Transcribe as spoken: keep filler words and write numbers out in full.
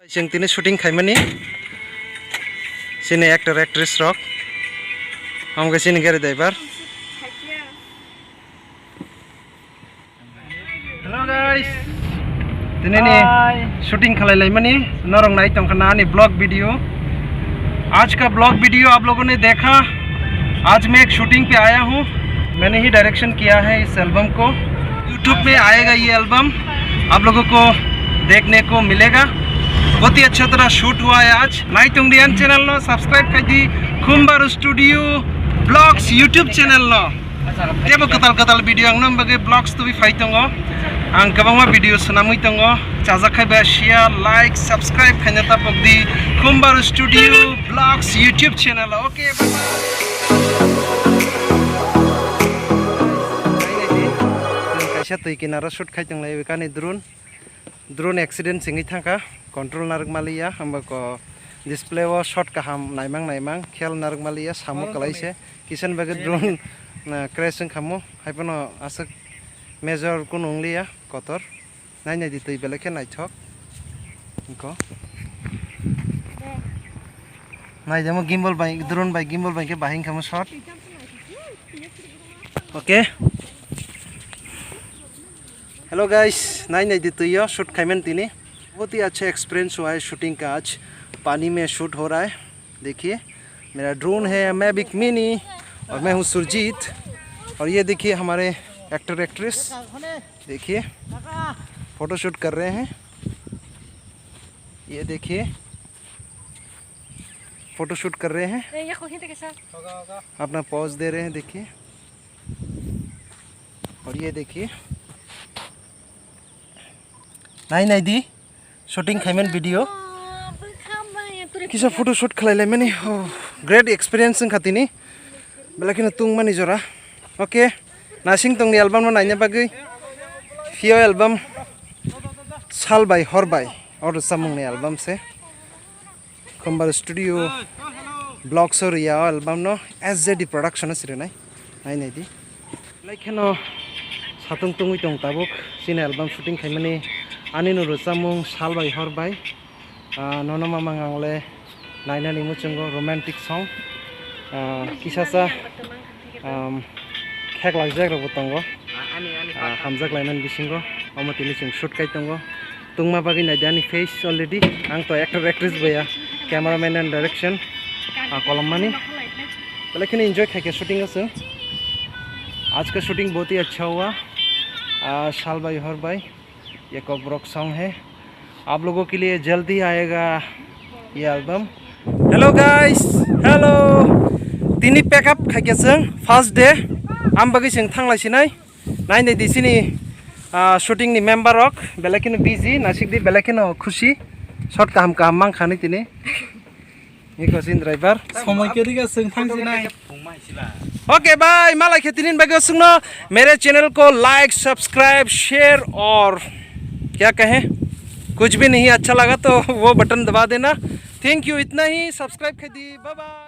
Chwng tini shooting khaimani chini actor actress rok, omo khe chini gari driver. Hello guys, tini ni shooting khalai laimani norok nai tongkha na ani vlog video. आज का vlog video आप लोगों ने देखा। आज मैं एक shooting पे आया हूँ, मैंने ही direction किया है इस album को। YouTube में आएगा ये album, आप लोगों को देखने को मिलेगा। बहुत ही अच्छा तरह shoot हुआ है आज। Nai tong di ani channel no subscribe khai di, Khumbar Studio Vlogs YouTube channel no. Tebo kwtal kwtal video ang nang bagwi vlogs tubui phai tongo. Ang kwbangma video swnamwi tongo. Chajak khai ba share, like, subscribe khaina tapok di Khumbar Studio Vlogs YouTube channel. Okay, bye bye. Kaisa twi kinaro shoot khai tong lai kani drone. Drone accident singwi thangkha, control narwk maliya, hamba ko display o shot kaham naimang naimang, khel narwk maliya, samuk kwlai se, kisan bagwi drone, na, crash wngkha mo, haiphano aswk major kunu wngliya, kotor, nai nai di twi belai khe naithok, wngkho. Nai jamo gimbal bai, drone bai gimbal bai khe bahai wngkha mo shot. Okay. Hello guys, nai nai di twi o shoot khaiman tini. बहुत ही अच्छा एक्सपीरियंस हुआ है शूटिंग का। आज पानी में शूट हो रहा है। देखिए, मेरा ड्रोन है, मैं बिग मिनी और मैं हूँ सुरजीत। और ये देखिए हमारे एक्टर एक्ट्रेस, देखिए फोटोशूट कर रहे हैं। ये देखिए फोटोशूट कर रहे हैं, अपना पोज दे रहे हैं। देखिए, और ये देखिए, nai nai di shooting khaiman video. Kisa photoshoot khlai lai mani. Oh, great experience wngkha tini. Belai kheno tungmani jora. Okay. Nasing tongni album no naina bagwi. Phio album Sal bai Hor bai. Oro samungni album se. Khumbar Studio Vlogs o riya o album no S J D Production o sirinai. Nai nai di. Belai kheno satung tungwi tong tabuk chini album shooting khaimani ani no rwchapmung Sal bai Hor bai. Ah, nono mamang ang le nainani muchungo romantic song. Ah, kisasa, um, khek laijak rokbo tongo. Ah, hamjak laimani bisingo omo tini chwng shoot khai tongo. Tungma bagwi naidi ani face already. Ang to actor actress boya, cameraman and direction, ah, kolommani. Belai kheno enjoy khaikha shooting o chwng. आज का शूटिंग बहुत ही अच्छा हुआ। आ, साल भाई हर भाई, ये कॉकबॉक्स सॉन्ग है। आप लोगों के लिए जल्दी आएगा ये album. Hello guys, hello। Tini pack up khaikha chwng first day. Am bagwi chwng thanglai sinai. Nai nai di sini, ah, shooting ni member rok belai kheno busy, nasik di belai kheno khusi. Shot kaham kaham mang khani tini. Iko sin driver. Somoi khe riga chwng thang sinai. Okay bhai, malai khe tinin bagwi chwngno mere channel ko like, subscribe, share aur kya kahe? Kuch bhi nahi, acha laga to wo button daba dena. Thank you, itna hi, subscribe khai di. Bye bye.